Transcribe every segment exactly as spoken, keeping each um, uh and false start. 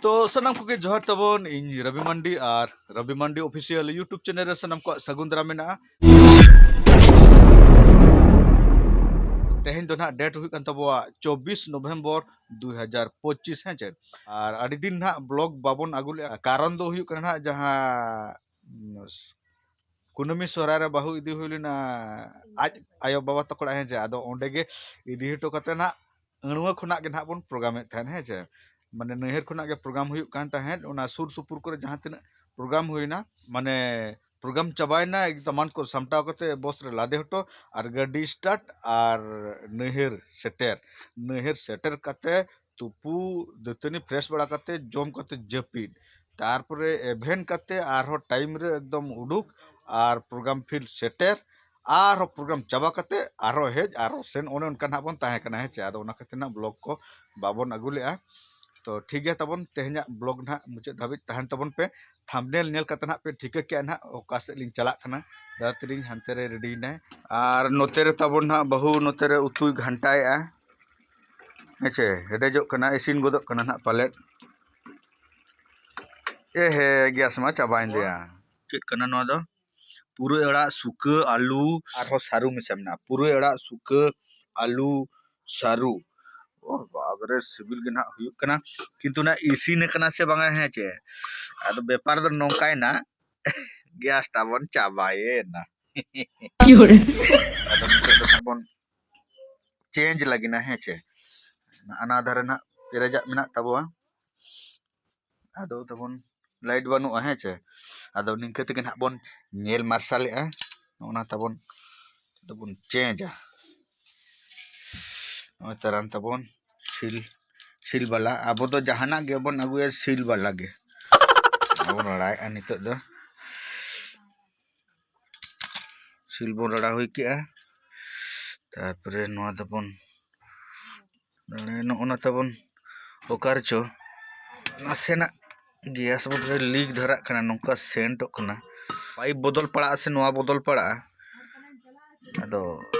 ᱛᱚ ᱥᱟᱱᱟᱢ ᱠᱚᱜᱮ ᱡᱚᱦᱟᱨ ᱛᱟᱵᱚᱱ, ᱤᱧ ᱨᱚᱵᱤ ᱢᱟᱱᱰᱤ ᱟᱨ ᱨᱚᱵᱤ ᱢᱟᱱᱰᱤ ᱚᱯᱷᱤᱥᱤᱭᱟᱞ YouTube ᱪᱮᱱᱮᱞ ᱨᱮ ᱥᱟᱱᱟᱢ ᱠᱚᱣᱟᱜ ᱥᱟᱹᱜᱩᱱ ᱫᱟᱨᱟᱢ ᱢᱮᱱᱟᱜᱼᱟ᱾ ᱛᱮᱦᱮᱧ ᱫᱚ ᱱᱟᱦᱟᱜ ᱰᱮᱴ ᱦᱩᱭᱩᱜ ᱠᱟᱱ ᱛᱟᱵᱚᱣᱟ ᱪᱚᱵᱵᱤᱥ ᱱᱚᱵᱷᱮᱢᱵᱚᱨ ᱫᱩ ᱦᱟᱡᱟᱨ ᱯᱚᱸᱪᱤᱥ, ᱦᱮᱸ ᱪᱮ? ᱟᱨ ᱟᱹᱰᱤ ᱫᱤᱱ ᱱᱟᱦᱟᱜ ᱵᱞᱚᱜ ᱵᱟᱵᱚᱱ ᱟᱹᱜᱩ ᱞᱮᱜᱼᱟ, ᱠᱟᱨᱚᱱ ᱫᱚ ᱦᱩᱭᱩᱜ ᱠᱟᱱᱟ ᱱᱟᱦᱟᱜ ᱡᱟᱦᱟᱸ, ᱩᱢ, ᱠᱩᱱᱟᱹᱢᱤ ᱥᱚᱦᱨᱟᱭ ᱨᱮ ᱵᱟᱹᱦᱩ ᱤᱫᱤ ᱦᱩᱭ ᱞᱮᱱᱟ ᱟᱡ ᱟᱭᱳ ᱵᱟᱵᱟ ᱛᱟᱠᱚ ᱚᱲᱟᱜ, ᱦᱮᱸ ᱪᱮ? ᱟᱫᱚ ᱚᱸᱰᱮ ᱜᱮ ᱤᱫᱤ ᱦᱚᱴᱚ ᱠᱟᱛᱮ ᱱᱟᱦᱟᱜ ᱟᱹᱲᱩᱣᱟᱹ ᱠᱷᱚᱱᱟᱜ ᱜᱮ ᱱᱟᱦᱟᱜ ᱵᱚᱱ ᱯᱨᱳᱜᱨᱟᱢᱮᱫ ᱛᱟᱦᱮᱱ, ᱦᱮᱸ ᱪᱮ? ᱢᱟᱱᱮ ᱱᱟᱹᱭᱦᱟᱹᱨ ᱠᱷᱚᱱᱟᱜ ᱜᱮ ᱯᱨᱳᱜᱨᱟᱢ ᱦᱩᱭᱩᱜ ᱠᱟᱱ ᱛᱟᱦᱮᱸᱫ, ᱚᱱᱟ ᱥᱩᱨ ᱥᱩᱯᱩᱨ ᱠᱚᱨᱮ ᱡᱟᱦᱟᱸ ᱛᱤᱱᱟᱹᱜ ᱯᱨᱳᱜᱨᱟᱢ ᱦᱩᱭᱱᱟ, ᱢᱟᱱᱮ ᱯᱨᱳᱜᱨᱟᱢ ᱪᱟᱵᱟᱭᱮᱱᱟ, ᱥᱟᱢᱟᱱ ᱠᱚ ᱥᱟᱢᱴᱟᱣ ᱠᱟᱛᱮ ᱵᱚᱥ ᱨᱮ ᱞᱟᱫᱮ ᱦᱚᱴᱚ ᱟᱨ ᱜᱟᱹᱰᱤ ᱥᱴᱟᱨᱴ ᱟᱨ ᱱᱟᱹᱭᱦᱟᱹᱨ ᱥᱮᱴᱮᱨ᱾ ᱱᱟᱹᱭᱦᱟᱹᱨ ᱥᱮᱴᱮᱨ ᱠᱟᱛᱮ ᱛᱩᱯᱩ ᱫᱟᱹᱛᱟᱹᱱᱤ ᱯᱷᱨᱮᱥ ᱵᱟᱲᱟ ᱠᱟᱛᱮ ᱡᱚᱢ ᱠᱟᱛᱮ ᱡᱟᱹᱯᱤᱫ, ᱛᱟᱨᱯᱚᱨᱮ ᱮᱵᱷᱮᱱ ᱠᱟᱛᱮ ᱟᱨᱦᱚᱸ ᱴᱟᱭᱤᱢ ᱨᱮ ᱮᱠᱫᱚᱢ ᱩᱰᱩᱠ ᱟᱨ ᱯᱨᱳᱜᱨᱟᱢ ᱯᱷᱤᱞᱰ ᱥᱮᱴᱮᱨ, ᱟᱨᱦᱚᱸ ᱯᱨᱳᱜᱨᱟᱢ ᱪᱟᱵᱟ ᱠᱟᱛᱮ ᱟᱨᱦᱚᱸ ᱦᱮᱡ ᱟᱨᱦᱚᱸ ᱥᱮᱱ, ᱚᱱᱮ ᱚᱱᱠᱟ ᱱᱟᱦᱟᱜ ᱵᱚᱱ ᱛᱟᱦᱮᱸ ᱠᱟᱱᱟ, ᱦᱮᱸ ᱪᱮ? ᱟᱫᱚ ᱚᱱᱟ ᱠᱷᱟᱹᱛᱤᱨ ᱱᱟᱦᱟᱜ ᱵᱞᱚᱜ ᱠᱚ ᱵᱟᱵᱚᱱ ᱟᱹᱜᱩ ᱞᱮᱜᱼᱟ᱾ ᱛᱚ ᱴᱷᱤᱠ ᱜᱮᱭᱟ ᱛᱟᱵᱚᱱ, ᱛᱮᱦᱮᱧᱟᱜ ᱵᱞᱚᱜ ᱱᱟᱦᱟᱜ ᱢᱩᱪᱟᱹᱫ ᱫᱷᱟᱹᱵᱤᱡ ᱛᱟᱦᱮᱱ ᱛᱟᱵᱚᱱ ᱯᱮ᱾ ᱛᱷᱟᱢᱵᱱᱮᱞ ᱧᱮᱞ ᱠᱟᱛᱮ ᱱᱟᱦᱟᱜ ᱯᱮ ᱴᱷᱤᱠᱟᱹ ᱠᱮᱜᱼᱟ ᱱᱟᱦᱟᱜ ᱚᱠᱟ ᱥᱮᱫ ᱞᱤᱧ ᱪᱟᱞᱟᱜ ᱠᱟᱱᱟ᱾ ᱫᱟᱫᱟ ᱛᱤᱞᱤᱧ ᱦᱟᱱᱛᱮ ᱨᱮ ᱨᱮᱰᱤᱭᱮᱱᱟᱭ᱾ ᱟᱨ ᱱᱚᱛᱮ ᱨᱮ ᱛᱟᱵᱚᱱ ᱱᱟᱦᱟᱜ ᱵᱟᱹᱦᱩ ᱱᱚᱛᱮ ᱨᱮ ᱩᱛᱩᱭ ᱜᱷᱟᱱᱴᱟᱭᱮᱜᱼᱟ, ᱦᱮᱸ ᱪᱮ? ᱦᱮᱰᱮᱡᱚᱜ ᱠᱟᱱᱟ, ᱤᱥᱤᱱ ᱜᱚᱫᱚᱜ ᱠᱟᱱᱟ ᱱᱟᱦᱟᱜ ᱯᱟᱞᱮᱫ᱾ ᱮ ᱦᱮ, ᱜᱮᱥ ᱢᱟ ᱪᱟᱵᱟᱭᱮᱱ ᱛᱟᱭᱟ᱾ ᱪᱮᱫ ᱠᱟᱱᱟ ᱱᱚᱣᱟ ᱫᱚ? ᱯᱩᱨᱟᱹᱭ ᱟᱲᱟᱜ, ᱥᱩᱠᱟᱹ, ᱟᱹᱞᱩ, ᱟᱨᱦᱚᱸ ᱥᱟᱹᱨᱩ ᱢᱮᱥᱟ ᱢᱮᱱᱟᱜᱼᱟ᱾ ᱯᱩᱨᱟᱹᱭ ᱟᱲᱟᱜ, ᱥᱩᱠᱟᱹ, ᱟᱹᱞᱩ, ᱥᱟᱹᱨᱩ᱾ ᱳ ᱵᱟᱵᱨᱮ, ᱥᱤᱵᱤᱞ ᱜᱮ ᱱᱟᱦᱟᱜ ᱦᱩᱭᱩᱜ ᱠᱟᱱᱟ, ᱠᱤᱱᱛᱩ ᱱᱟᱜ ᱤᱥᱤᱱ ᱟᱠᱟᱱᱟ ᱥᱮ ᱵᱟᱝᱟ, ᱦᱮᱸ ᱪᱮ? ᱟᱫᱚ ᱵᱮᱯᱟᱨ ᱫᱚ ᱱᱚᱝᱠᱟᱭᱮᱱᱟ, ᱜᱮᱥ ᱛᱟᱵᱚᱱ ᱪᱟᱵᱟᱭᱮᱱᱟ᱾ ᱟᱫᱚ ᱱᱤᱛᱚᱜ ᱫᱚ ᱱᱟᱜ ᱵᱚᱱ ᱪᱮᱧᱡᱽ ᱞᱟᱹᱜᱤᱫ ᱱᱟ, ᱦᱮᱸ ᱪᱮ? ᱦᱟᱱᱟ ᱫᱷᱟᱨᱮ ᱱᱟᱜ ᱯᱮᱨᱮᱡᱟᱜ ᱢᱮᱱᱟᱜ ᱛᱟᱵᱚᱣᱟ, ᱟᱫᱚ ᱛᱟᱵᱚᱱ ᱞᱟᱭᱤᱴ ᱵᱟᱹᱱᱩᱜᱼᱟ, ᱦᱮᱸ ᱪᱮ? ᱟᱫᱚ ᱱᱤᱝᱠᱟᱹ ᱛᱮᱜᱮ ᱱᱟᱜ ᱵᱚᱱ ᱧᱮᱞ ᱢᱟᱨᱥᱟᱞᱮᱜᱼᱟ᱾ ᱚᱱᱟ ᱛᱟᱵᱚᱱ ᱫᱚᱵᱚᱱ ᱪᱮᱧᱡᱟ᱾ ᱱᱚᱜᱼᱚᱭ ᱛᱟᱨᱟᱱ ᱛᱟᱵᱚᱱ ᱥᱤᱞ, ᱥᱤᱞ ᱵᱟᱞᱟ᱾ ᱟᱵᱚ ᱫᱚ ᱡᱟᱦᱟᱱᱟᱜ ᱜᱮᱵᱚᱱ ᱟᱹᱜᱩᱭᱟ, ᱥᱤᱞ ᱵᱟᱞᱟ ᱜᱮ᱾ ᱵᱚᱱ ᱨᱟᱲᱟᱭᱮᱜᱼᱟ ᱱᱤᱛᱚᱜ ᱫᱚ᱾ ᱥᱤᱞ ᱵᱚᱱ ᱨᱟᱲᱟ ᱦᱩᱭ ᱠᱮᱜᱼᱟ᱾ ᱛᱟᱨᱯᱚᱨᱮ ᱱᱚᱣᱟ ᱫᱚᱵᱚᱱ ᱨᱟᱲᱟᱭᱟ᱾ ᱱᱚᱜᱼᱚ ᱱᱟ ᱛᱟᱵᱚᱱ ᱚᱠᱟ ᱨᱮᱪᱚ ᱱᱟᱥᱮᱱᱟᱜ ᱜᱮᱥ ᱵᱚᱱ ᱨᱮ ᱞᱤᱠ ᱫᱷᱟᱨᱟᱜ ᱠᱟᱱᱟ, ᱱᱚᱝᱠᱟ ᱥᱮᱱᱴᱚᱜ ᱠᱟᱱᱟ᱾ ᱯᱟᱭᱤᱯ ᱵᱚᱫᱚᱞ ᱯᱟᱲᱟᱜᱼᱟ ᱥᱮ ᱱᱚᱣᱟ ᱵᱚᱫᱚᱞ ᱯᱟᱲᱟᱜᱼᱟ? ᱟᱫᱚ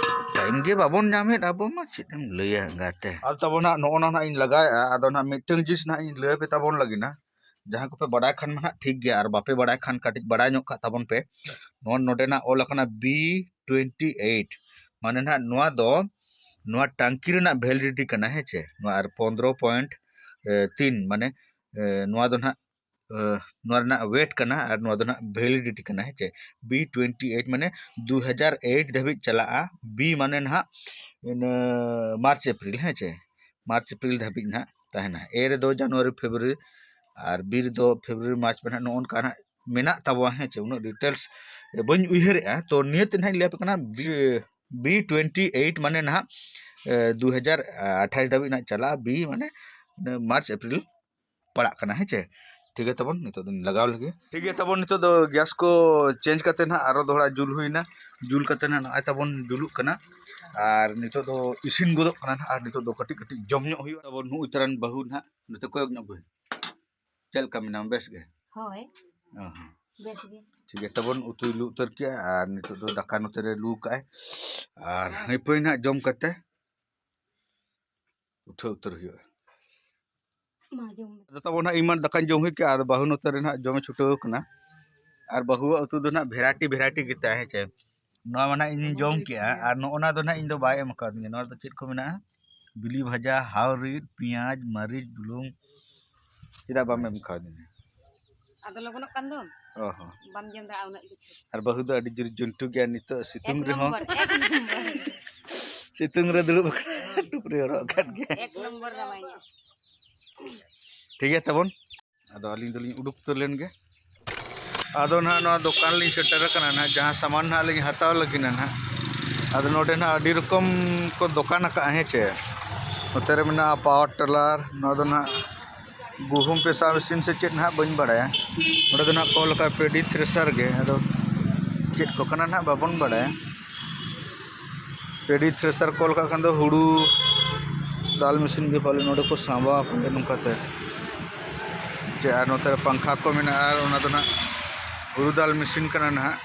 ᱴᱟᱭᱤᱢ ᱜᱮ ᱵᱟᱵᱚᱱ ᱧᱟᱢᱮᱫ ᱟᱵᱚ ᱢᱟ, ᱪᱮᱫ ᱮᱢ ᱞᱟᱹᱭᱟ ᱮᱸᱜᱟᱛᱮ᱾ ᱟᱫᱚ ᱛᱟᱵᱚᱱ ᱦᱟᱸᱜ ᱱᱚᱜᱼᱚ ᱱᱟ ᱦᱟᱸᱜ ᱤᱧ ᱞᱟᱜᱟᱭᱮᱫᱼᱟ᱾ ᱟᱫᱚ ᱱᱟᱦᱟᱜ ᱢᱤᱫᱴᱟᱝ ᱡᱤᱱᱤᱥ ᱱᱟᱦᱟᱜ ᱤᱧ ᱞᱟᱹᱭ ᱟᱯᱮ ᱛᱟᱵᱚᱱ ᱞᱟᱹᱜᱤᱫ ᱱᱟ, ᱡᱟᱦᱟᱸ ᱠᱚᱯᱮ ᱵᱟᱰᱟᱭ ᱠᱷᱟᱱ ᱢᱟ ᱱᱟᱦᱟᱜ ᱴᱷᱤᱠ ᱜᱮᱭᱟ, ᱟᱨ ᱵᱟᱯᱮ ᱵᱟᱰᱟᱭ ᱠᱷᱟᱱ ᱠᱟᱹᱴᱤᱡ ᱵᱟᱰᱟᱭ ᱧᱚᱜ ᱠᱟᱜ ᱛᱟᱵᱚᱱ ᱯᱮ᱾ ᱱᱚᱣᱟ ᱱᱚᱰᱮ ᱱᱟᱜ ᱚᱞ ᱟᱠᱟᱱᱟ ᱵᱤ ᱴᱩᱭᱮᱱᱴᱤ ᱮᱭᱤᱴ, ᱢᱟᱱᱮ ᱱᱟᱦᱟᱜ ᱱᱚᱣᱟ ᱫᱚ ᱱᱚᱣᱟ ᱴᱟᱝᱠᱤ ᱨᱮᱱᱟᱜ ᱵᱷᱮᱞᱤᱰᱤᱴᱤ ᱠᱟᱱᱟ, ᱦᱮᱸ ᱪᱮ? ᱱᱚᱣᱟ ᱟᱨ ᱯᱚᱱᱫᱽᱨᱚ ᱯᱚᱭᱮᱱᱴ ᱛᱤᱱ, ᱢᱟᱱᱮ ᱮ, ᱱᱚᱣᱟ ᱫᱚ ᱱᱟᱦᱟᱜ ᱮ, ᱱᱚᱣᱟ ᱨᱮᱱᱟᱜ ᱣᱮᱴ ᱠᱟᱱᱟ ᱟᱨ ᱱᱚᱣᱟ ᱫᱚ ᱱᱟᱦᱟᱜ ᱵᱷᱮᱞᱤᱰᱤᱴᱤ ᱠᱟᱱᱟ, ᱦᱮᱸ ᱪᱮ? ᱵᱤ ᱴᱩᱭᱮᱱᱴᱤ ᱮᱭᱤᱴ ᱢᱟᱱᱮ ᱫᱩ ᱦᱟᱡᱟᱨ ᱮᱭᱤᱴ ᱫᱷᱟᱹᱵᱤᱡ ᱪᱟᱞᱟᱜᱼᱟ᱾ ᱵᱤ ᱢᱟᱱᱮ ᱱᱟᱦᱟᱜ ᱤᱱᱟᱹ ᱢᱟᱨᱪ ᱮᱯᱨᱤᱞ, ᱦᱮᱸ ᱪᱮ? ᱢᱟᱨᱪ ᱮᱯᱨᱤᱞ ᱫᱷᱟᱹᱵᱤᱡ ᱱᱟᱦᱟᱜ ᱛᱟᱦᱮᱱᱟ᱾ ᱮ ᱨᱮᱫᱚ ᱡᱟᱱᱩᱣᱟᱨᱤ ᱯᱷᱮᱵᱽᱨᱩᱣᱟᱨᱤ, ᱟᱨ ᱵᱤ ᱨᱮᱫᱚ ᱯᱷᱮᱵᱽᱨᱩᱣᱟᱨᱤ ᱢᱟᱨᱪ ᱢᱟᱱᱮ ᱱᱚᱜᱼᱚ ᱱᱚᱝᱠᱟ ᱱᱟᱦᱟᱜ ᱢᱮᱱᱟᱜ ᱛᱟᱵᱚᱣᱟ, ᱦᱮᱸ ᱪᱮ? ᱩᱱᱟᱹᱜ ᱰᱤᱴᱮᱞᱥ ᱵᱟᱹᱧ ᱩᱭᱦᱟᱹᱨᱮᱜᱼᱟ, ᱛᱚ ᱱᱤᱭᱟᱹ ᱛᱮ ᱱᱟᱦᱟᱜ ᱤᱧ ᱞᱟᱹᱭ ᱟᱯᱮ ᱠᱟᱱᱟ᱾ ᱵᱤ ᱵᱤ ᱴᱩᱭᱮᱱᱴᱤ ᱮᱭᱤᱴ ᱢᱟᱱᱮ ᱱᱟᱦᱟᱜ ᱮ, ᱫᱩ ᱦᱟᱡᱟᱨ ᱟᱴᱷᱟᱥ ᱫᱷᱟᱹᱵᱤᱡ ᱱᱟᱦᱟᱜ ᱪᱟᱞᱟᱜᱼᱟ᱾ ᱵᱤ ᱢᱟᱱᱮ ᱤᱱᱟᱹ ᱢᱟᱨᱪ ᱮᱯᱨᱤᱞ ᱯᱟᱲᱟᱜ ᱠᱟᱱᱟ, ᱦᱮᱸ ᱪᱮ? ᱴᱷᱤᱠ ᱜᱮᱭᱟ ᱛᱟᱵᱚᱱ, ᱱᱤᱛᱚᱜ ᱫᱚᱧ ᱞᱟᱜᱟᱣ ᱞᱮᱜᱮ᱾ ᱴᱷᱤᱠ ᱜᱮᱭᱟ ᱛᱟᱵᱚᱱ, ᱱᱤᱛᱚᱜ ᱫᱚ ᱜᱮᱥ ᱠᱚ ᱪᱮᱧᱡᱽ ᱠᱟᱛᱮ ᱱᱟᱦᱟᱜ ᱟᱨᱚ ᱫᱚᱦᱲᱟ ᱡᱩᱞ ᱦᱩᱭᱱᱟ᱾ ᱡᱩᱞ ᱠᱟᱛᱮ ᱱᱟᱦᱟᱜ ᱱᱚᱜᱼᱚᱭ ᱛᱟᱵᱚᱱ ᱡᱩᱞᱩᱜ ᱠᱟᱱᱟ, ᱟᱨ ᱱᱤᱛᱚᱜ ᱫᱚ ᱤᱥᱤᱱ ᱜᱚᱫᱚᱜ ᱠᱟᱱᱟ ᱱᱟᱦᱟᱜ, ᱟᱨ ᱱᱤᱛᱚᱜ ᱫᱚ ᱠᱟᱹᱴᱤᱡ ᱠᱟᱹᱴᱤᱡ ᱡᱚᱢ ᱧᱚᱜ ᱦᱩᱭᱩᱜᱼᱟ᱾ ᱛᱟᱵᱚᱱ ᱱᱩᱜᱼᱩᱭ ᱛᱟᱨᱟᱱ ᱵᱟᱹᱦᱩ ᱱᱟᱦᱟᱜ ᱱᱚᱛᱮ ᱠᱚᱭᱚᱜ ᱧᱚᱜ ᱵᱤᱱ, ᱪᱮᱫ ᱞᱮᱠᱟ ᱢᱮᱱᱟᱢᱟ? ᱵᱮᱥ ᱜᱮ? ᱦᱳᱭ, ᱚ ᱦᱚᱸ᱾ ᱵᱮᱥ ᱜᱮ᱾ ᱴᱷᱤᱠ ᱜᱮᱭᱟ ᱛᱟᱵᱚᱱ, ᱩᱛᱩᱭ ᱞᱩ ᱩᱛᱟᱹᱨ ᱠᱮᱜᱼᱟ ᱟᱨ ᱱᱤᱛᱚᱜ ᱫᱚ ᱫᱟᱠᱟ ᱱᱚᱛᱮ ᱨᱮ ᱞᱩ ᱠᱟᱜᱼᱟᱭ, ᱟᱨ ᱦᱟᱹᱭᱯᱟᱹᱭ ᱱᱟᱦᱟᱜ ᱡᱚᱢ ᱠᱟᱛᱮ ᱩᱴᱷᱟᱹᱣ ᱩᱛᱟᱹᱨ ᱦᱩᱭᱩᱜᱼᱟ᱾ ᱢᱟ ᱡᱚᱢ ᱢᱮ᱾ ᱟᱫᱚ ᱛᱟᱵᱚᱱ ᱱᱟᱦᱟᱜ ᱤᱧ ᱢᱟ ᱫᱟᱠᱟᱧ ᱡᱚᱢ ᱦᱩᱭ ᱠᱮᱜᱼᱟ, ᱟᱨ ᱵᱟᱹᱦᱩ ᱱᱚᱛᱮ ᱨᱮ ᱱᱟᱦᱟᱜ ᱡᱚᱢᱮ ᱪᱷᱩᱴᱟᱹᱣ ᱠᱟᱱᱟ᱾ ᱟᱨ ᱵᱟᱹᱦᱩᱣᱟᱜ ᱩᱛᱩ ᱫᱚ ᱱᱟᱦᱟᱜ ᱵᱷᱮᱨᱟᱭᱴᱤ ᱵᱷᱮᱨᱟᱭᱴᱤ ᱜᱮᱛᱟᱭᱟ, ᱦᱮᱸ ᱪᱮ? ᱱᱚᱣᱟ ᱢᱟ ᱱᱟᱦᱟᱜ ᱤᱧᱤᱧ ᱡᱚᱢ ᱠᱮᱜᱼᱟ, ᱟᱨ ᱱᱚᱜᱼᱚ ᱱᱟ ᱫᱚ ᱱᱟᱦᱟᱜ ᱤᱧ ᱫᱚ ᱵᱟᱭ ᱮᱢ ᱠᱟᱣᱫᱤᱧᱟ᱾ ᱱᱚᱣᱟ ᱨᱮᱫᱚ ᱪᱮᱫ ᱠᱚ ᱢᱮᱱᱟᱜᱼᱟ? ᱵᱤᱞᱤ ᱵᱷᱟᱡᱟ, ᱦᱟᱣ ᱨᱤᱫ, ᱯᱮᱸᱭᱟᱡᱽ, ᱢᱟᱹᱨᱤᱪ, ᱵᱩᱞᱩᱝ᱾ ᱪᱮᱫᱟᱜ ᱵᱟᱢ ᱮᱢ ᱠᱟᱣᱫᱤᱧᱟ? ᱟᱫᱚ ᱞᱚᱜᱚᱱᱚᱜ ᱠᱟᱱ ᱫᱚ᱾ ᱚ ᱦᱚᱸ᱾ ᱵᱟᱢ ᱡᱚᱢ ᱫᱟᱲᱮᱭᱟᱜᱼᱟ ᱩᱱᱟᱹᱜ ᱠᱤᱪᱷᱩ᱾ ᱟᱨ ᱵᱟᱹᱦᱩ ᱫᱚ ᱟᱹᱰᱤ ᱡᱳᱨ ᱡᱩᱱᱴᱩ ᱜᱮᱭᱟ ᱱᱤᱛᱚᱜ ᱥᱤᱛᱩᱝ ᱮᱠ ᱨᱮᱦᱚᱸ᱾ ᱱᱚᱢᱵᱚᱨ, ᱮᱠ ᱱᱚᱢᱵᱚᱨ᱾ ᱥᱤᱛᱩᱝ ᱨᱮ ᱫᱩᱲᱩᱵ ᱟᱠᱟᱱᱟ, ᱴᱩᱯᱨᱤ ᱦᱚᱨᱚᱜ ᱟᱠᱟᱫ ᱜᱮᱭᱟ᱾ ᱮᱠ ᱱᱚᱢᱵᱚᱨ ᱡᱟᱶᱟᱭ᱾ ᱴᱷᱤᱠ ᱜᱮᱭᱟ ᱛᱟᱵᱚᱱ᱾ ᱟᱫᱚ ᱟᱹᱞᱤᱧ ᱫᱚᱞᱤᱧ ᱩᱰᱩᱠ ᱩᱛᱟᱹᱨ ᱞᱮᱱ ᱜᱮ᱾ ᱟᱫᱚ ᱱᱟᱦᱟᱜ ᱱᱚᱣᱟ ᱫᱚᱠᱟᱱ ᱞᱤᱧ ᱥᱮᱴᱮᱨ ᱟᱠᱟᱱᱟ ᱱᱟᱦᱟᱜ, ᱡᱟᱦᱟᱸ ᱥᱟᱢᱟᱱ ᱱᱟᱦᱟᱜ ᱞᱤᱧ ᱦᱟᱛᱟᱣ ᱞᱟᱹᱜᱤᱫ ᱱᱟᱦᱟᱜ᱾ ᱟᱫᱚ ᱱᱚᱰᱮ ᱱᱟᱦᱟᱜ ᱟᱹᱰᱤ ᱨᱚᱠᱚᱢ ᱠᱚ ᱫᱚᱠᱟᱱ ᱟᱠᱟᱫᱼᱟ, ᱦᱮᱸ ᱪᱮ᱾ ᱱᱚᱛᱮ ᱨᱮ ᱢᱮᱱᱟᱜᱼᱟ ᱯᱟᱣᱟᱨ ᱴᱮᱞᱟᱨ, ᱱᱚᱣᱟ ᱫᱚ ᱱᱟᱦᱟᱜ ᱜᱩᱦᱩᱢ ᱯᱮᱥᱟᱣ ᱢᱮᱥᱤᱱ ᱥᱮ ᱪᱮᱫ ᱱᱟᱦᱟᱜ ᱵᱟᱹᱧ ᱵᱟᱲᱟᱭᱟ᱾ ᱱᱚᱰᱮ ᱫᱚ ᱱᱟᱦᱟᱜ ᱠᱚ ᱚᱞ ᱟᱠᱟᱫᱼᱟ ᱯᱮᱰᱤ ᱛᱷᱨᱮᱥᱟᱨ ᱜᱮ, ᱟᱫᱚ ᱪᱮᱫ ᱠᱚ ᱠᱟᱱᱟ ᱱᱟᱦᱟᱜ ᱵᱟᱵᱚᱱ ᱵᱟᱲᱟᱭᱟ᱾ ᱯᱮᱰᱤ ᱛᱷᱨᱮᱥᱟᱨ ᱠᱚ ᱚᱞ ᱠᱟᱜ ᱠᱷᱟᱱ ᱫᱚ ᱦᱩᱲᱩ ᱫᱟᱞ ᱢᱮᱥᱤᱱ ᱜᱮ ᱯᱟᱞᱮ ᱱᱚᱰᱮ ᱠᱚ ᱥᱟᱢᱵᱟᱣ ᱟᱠᱟᱫᱟ ᱱᱚᱝᱠᱟᱛᱮ᱾ ᱡᱮ ᱟᱨ ᱱᱚᱛᱮ ᱨᱮ ᱯᱟᱝᱠᱷᱟ ᱠᱚ ᱢᱮᱱᱟᱜᱼᱟ, ᱟᱨ ᱚᱱᱟ ᱫᱚ ᱱᱟᱦᱟᱜ ᱦᱩᱲᱩ ᱫᱟᱞ ᱢᱮᱥᱤᱱ ᱠᱟᱱᱟ ᱱᱟᱦᱟᱜ᱾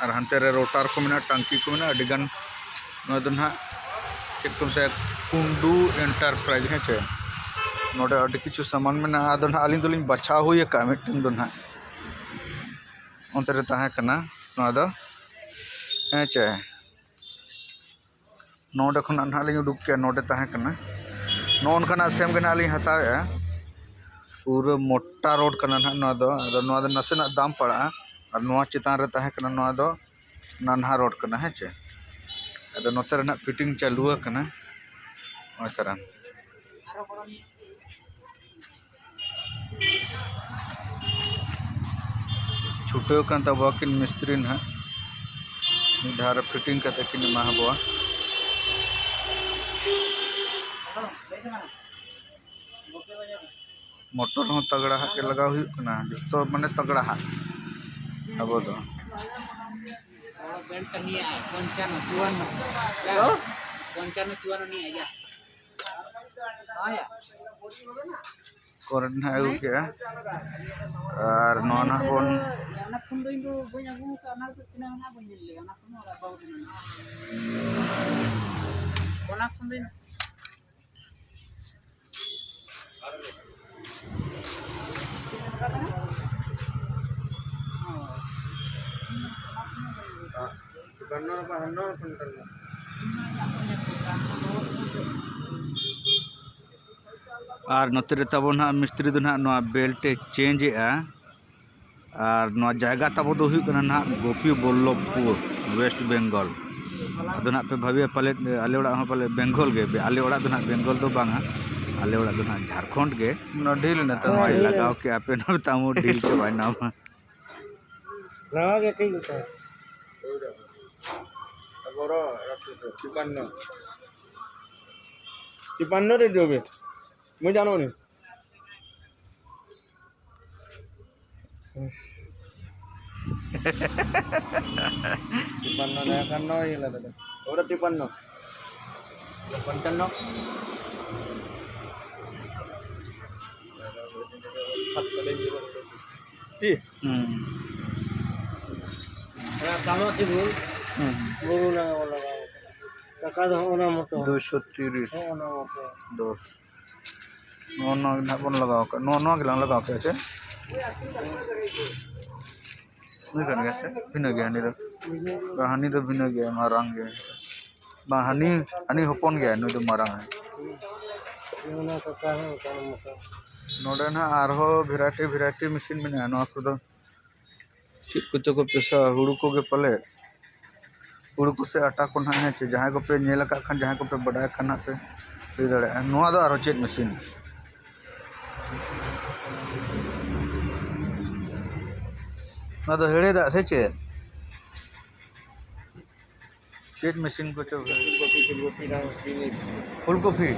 ᱟᱨ ᱦᱟᱱᱛᱮ ᱨᱮ ᱨᱳᱴᱟᱨ ᱠᱚ ᱢᱮᱱᱟᱜᱼᱟ, ᱴᱟᱝᱠᱤ ᱠᱚ ᱢᱮᱱᱟᱜᱼᱟ, ᱟᱹᱰᱤ ᱜᱟᱱ ᱱᱚᱣᱟ ᱫᱚ ᱱᱟᱦᱟᱜ ᱪᱮᱫ ᱠᱚ ᱢᱮᱛᱟᱜᱼᱟ, ᱠᱩᱱᱰᱩ ᱮᱱᱴᱟᱨᱯᱨᱟᱭᱤᱡᱽ, ᱦᱮᱸ ᱪᱮ᱾ ᱱᱚᱰᱮ ᱟᱹᱰᱤ ᱠᱤᱪᱷᱩ ᱥᱟᱢᱟᱱ ᱢᱮᱱᱟᱜᱼᱟ᱾ ᱟᱫᱚ ᱱᱟᱦᱟᱜ ᱟᱹᱞᱤᱧ ᱫᱚᱞᱤᱧ ᱵᱟᱪᱷᱟᱣ ᱦᱩᱭ ᱟᱠᱟᱫᱼᱟ ᱢᱤᱫᱴᱮᱱ ᱫᱚ ᱱᱟᱦᱟᱜ᱾ ᱚᱱᱛᱮ ᱨᱮ ᱛᱟᱦᱮᱸ ᱠᱟᱱᱟ ᱱᱚᱣᱟ ᱫᱚ, ᱦᱮᱸ ᱪᱮ᱾ ᱱᱚᱰᱮ ᱠᱷᱚᱱᱟᱜ ᱱᱟᱦᱟᱜ ᱞᱤᱧ ᱩᱰᱩᱠ ᱠᱮᱜᱼᱟ, ᱱᱚᱰᱮ ᱛᱟᱦᱮᱸ ᱠᱟᱱᱟ᱾ ᱱᱚᱜᱼᱚ ᱱᱚᱝᱠᱟᱱᱟᱜ ᱥᱮᱢ ᱜᱮ ᱱᱟᱦᱟᱜ ᱞᱤᱧ ᱦᱟᱛᱟᱣᱮᱜᱼᱟ᱾ ᱯᱩᱨᱟᱹ ᱢᱚᱴᱟ ᱨᱚᱰ ᱠᱟᱱᱟ ᱱᱟᱦᱟᱜ ᱱᱚᱣᱟ ᱫᱚ᱾ ᱟᱫᱚ ᱱᱚᱣᱟ ᱫᱚ ᱱᱟᱥᱮᱱᱟᱜ ᱫᱟᱢ ᱯᱟᱲᱟᱜᱼᱟ, ᱟᱨ ᱱᱚᱣᱟ ᱪᱮᱛᱟᱱ ᱨᱮ ᱛᱟᱦᱮᱸ ᱠᱟᱱᱟ, ᱱᱚᱣᱟ ᱫᱚ ᱱᱟᱱᱦᱟ ᱨᱚᱰ ᱠᱟᱱᱟ, ᱦᱮᱸ ᱪᱮ᱾ ᱟᱫᱚ ᱱᱚᱛᱮ ᱨᱮ ᱱᱟᱦᱟᱜ ᱯᱷᱤᱴᱤᱝ ᱪᱟᱹᱞᱩ ᱟᱠᱟᱱᱟ᱾ ᱱᱚᱜᱼᱚᱭ ᱛᱟᱨᱟᱱ᱾ ᱪᱷᱩᱴᱟᱹᱣ ᱠᱟᱱ ᱛᱟᱵᱚᱣᱟ ᱠᱤᱱ ᱢᱤᱥᱛᱨᱤ ᱱᱟᱦᱟᱜ, ᱢᱤᱫ ᱫᱷᱟᱣ ᱨᱮ ᱯᱷᱤᱴᱤᱝ ᱠᱟᱛᱮ ᱠᱤᱱ ᱮᱢᱟ ᱵᱚᱣᱟ᱾ ᱢᱚᱴᱚᱨ ᱦᱚᱸ ᱛᱟᱜᱲᱟ ᱦᱟᱜ ᱜᱮ ᱞᱟᱜᱟᱣ ᱦᱩᱭᱩᱜ ᱠᱟᱱᱟ, ᱡᱚᱛᱚ ᱢᱟᱱᱮ ᱛᱟᱜᱲᱟ ᱦᱟᱜ ᱟᱵᱚ ᱫᱚ᱾ ᱵᱮᱞᱴ ᱴᱟᱺᱜᱤᱭᱟ, ᱯᱚᱧᱪᱟᱱᱱᱚ, ᱪᱩᱣᱟᱱᱱᱚ᱾ ᱯᱚᱧᱪᱟᱱᱱᱚ, ᱪᱩᱣᱟᱱᱱᱚ ᱱᱤᱭᱟᱹ ᱟᱭᱟ᱾ ᱠᱚᱨᱮᱱᱴ ᱱᱟᱦᱟᱜ ᱟᱹᱜᱩ ᱠᱮᱜᱼᱟ᱾ ᱟᱨ ᱱᱚᱣᱟ ᱱᱟᱦᱟᱜ ᱵᱚᱱ ᱚᱱᱟ ᱯᱷᱳᱱ ᱫᱚ ᱤᱧ ᱫᱚ ᱵᱟᱹᱧ ᱟᱹᱜᱩ ᱟᱠᱟᱫᱼᱟ, ᱚᱱᱟ ᱫᱚ ᱛᱤᱱᱟᱹᱜ ᱢᱮᱱᱟᱜᱼᱟ ᱵᱟᱹᱧ ᱧᱮᱞ ᱞᱮᱫᱟ, ᱚᱱᱟ ᱯᱷᱳᱱ ᱫᱚ ᱚᱲᱟᱜ ᱵᱟᱹᱵᱩ ᱴᱷᱮᱱ ᱢᱮᱱᱟᱜᱼᱟ᱾ ᱚᱱᱟ ᱯᱷᱳᱱ ᱫᱚ ᱤᱧ ᱟᱨ ᱱᱚᱛᱮ ᱨᱮ ᱛᱟᱵᱚᱱ ᱦᱟᱸᱜ ᱢᱤᱥᱛᱨᱤ ᱫᱚ ᱱᱟᱦᱟᱜ ᱱᱚᱣᱟ ᱵᱮᱞᱴ ᱮ ᱪᱮᱧᱡᱽ ᱮᱜᱼᱟ᱾ ᱟᱨ ᱱᱚᱣᱟ ᱡᱟᱭᱜᱟ ᱛᱟᱵᱚ ᱫᱚ ᱦᱩᱭᱩᱜ ᱠᱟᱱᱟ ᱱᱟᱦᱟᱜ ᱜᱳᱯᱤ ᱵᱚᱞᱞᱚᱵᱷᱯᱩᱨ, ᱳᱭᱮᱥᱴ ᱵᱮᱝᱜᱚᱞ᱾ ᱟᱫᱚ ᱱᱟᱦᱟᱜ ᱯᱮ ᱵᱷᱟᱹᱵᱤᱭᱟ ᱯᱟᱞᱮᱫ ᱟᱞᱮ ᱚᱲᱟᱜ ᱦᱚᱸ ᱯᱟᱞᱮᱫ ᱵᱮᱝᱜᱚᱞ ᱜᱮ, ᱵᱮ-, ᱟᱞᱮ ᱚᱲᱟᱜ ᱫᱚ ᱱᱟᱦᱟᱜ ᱵᱮᱝᱜᱚᱞ ᱫᱚ ᱵᱟᱝᱟ, ᱟᱞᱮ ᱚᱲᱟᱜ ᱫᱚ ᱱᱟᱦᱟᱜ ᱡᱷᱟᱲᱠᱷᱚᱸᱰ ᱜᱮ᱾ ᱚᱱᱟ ᱰᱷᱤᱞ ᱮᱱᱟ ᱛᱚ᱾ ᱱᱚᱜᱼᱚᱭ ᱞᱟᱜᱟᱣ ᱠᱮᱜᱼᱟ ᱯᱮ, ᱱᱚᱣᱟ ᱛᱟᱢᱚ ᱰᱷᱤᱞ ᱪᱟᱵᱟᱭ ᱱᱟᱢᱟ᱾ ᱱᱚᱣᱟ ᱜᱮ ᱴᱷᱤᱠ ᱜᱮᱛᱟ᱾ তিপ্পান্ন। তিপ্পান্ন রে দেবে। মুই জানো নি। তিপ্পান্ন না একান্ন হয়ে গেল দাদা। ওটা তিপ্পান্ন। পঞ্চান্ন। কি? হুম। হ্যাঁ, কামাসি ভুল। হুম। ভুল না বলা। ᱴᱟᱠᱟ ᱫᱚ ᱦᱚᱸᱜᱼᱚ ᱱᱟ ᱢᱚᱛᱚ᱾ ᱫᱩᱭᱥᱚ ᱛᱤᱨᱤᱥ᱾ ᱦᱚᱸᱜᱼᱚ ᱱᱟ ᱢᱚᱛᱚ᱾ ᱫᱚᱥ᱾ ᱱᱚᱣᱟ, ᱱᱚᱣᱟ ᱜᱮ ᱱᱟᱦᱟᱜ ᱵᱚᱱ ᱞᱟᱜᱟᱣ ᱠᱟᱜᱼᱟ᱾ ᱱᱚᱣᱟ, ᱱᱚᱣᱟ ᱜᱮᱞᱟᱝ ᱞᱟᱜᱟᱣ ᱠᱮᱜᱼᱟ ᱪᱮ? ᱱᱩᱭ ᱠᱟᱱ ᱜᱮᱭᱟ ᱥᱮ? ᱵᱷᱤᱱᱟᱹ ᱜᱮᱭᱟ ᱦᱟᱹᱱᱤ ᱫᱚ᱾ ᱦᱟᱹᱱᱤ ᱫᱚ ᱵᱷᱤᱱᱟᱹ ᱜᱮᱭᱟ, ᱢᱟᱨᱟᱝ ᱜᱮᱭᱟ᱾ ᱵᱟᱝ, ᱦᱟᱹᱱᱤ, ᱦᱟᱹᱱᱤ ᱦᱚᱯᱚᱱ ᱜᱮᱭᱟ, ᱱᱩᱭ ᱫᱚ ᱢᱟᱨᱟᱝ ᱟᱭ᱾ ᱚᱱᱟ ᱠᱟᱠᱟ ᱦᱚᱸ ᱚᱱᱠᱟ ᱢᱚᱛᱚ᱾ ᱱᱚᱰᱮ ᱱᱟᱦᱟᱜ ᱟᱨᱦᱚᱸ variety variety machine ᱢᱮᱱᱟᱜᱼᱟ᱾ ᱱᱚᱣᱟ ᱠᱚᱫᱚ ᱪᱮᱫ ᱠᱚᱪᱚ ᱠᱚ ᱯᱮᱥᱟᱣᱟ, ᱦᱩᱲᱩ ᱠᱚᱜᱮ ᱯᱟᱞᱮᱫ᱾ ᱦᱩᱲᱩ ᱠᱚᱥᱮ ᱟᱴᱟ ᱠᱚ ᱱᱟᱦᱟᱜ, ᱦᱮᱸ ᱪᱮ? ᱡᱟᱦᱟᱸᱭ ᱠᱚᱯᱮ ᱧᱮᱞ ᱟᱠᱟᱫ ᱠᱷᱟᱱ, ᱡᱟᱦᱟᱸᱭ ᱠᱚᱯᱮ ᱵᱟᱰᱟᱭ ᱠᱷᱟᱱ ᱱᱟᱦᱟᱜ ᱯᱮ ᱞᱟᱹᱭ ᱫᱟᱲᱮᱭᱟᱜᱼᱟ᱾ ᱱᱚᱣᱟ ᱫᱚ ᱟᱨᱦᱚᱸ ᱪᱮᱫ machine? ᱱᱚᱣᱟ ᱫᱚ ᱦᱮᱲᱦᱮᱫᱟᱜ ᱥᱮ ᱪᱮᱫ? ᱪᱮᱫ machine ᱠᱚᱪᱚ? ᱯᱷᱩᱞᱠᱚᱯᱤ, ᱯᱷᱩᱞᱠᱚᱯᱤ ᱱᱟᱝ ᱵᱤᱱᱤᱰ᱾ ᱯᱷᱩᱞᱠᱚᱯᱤ?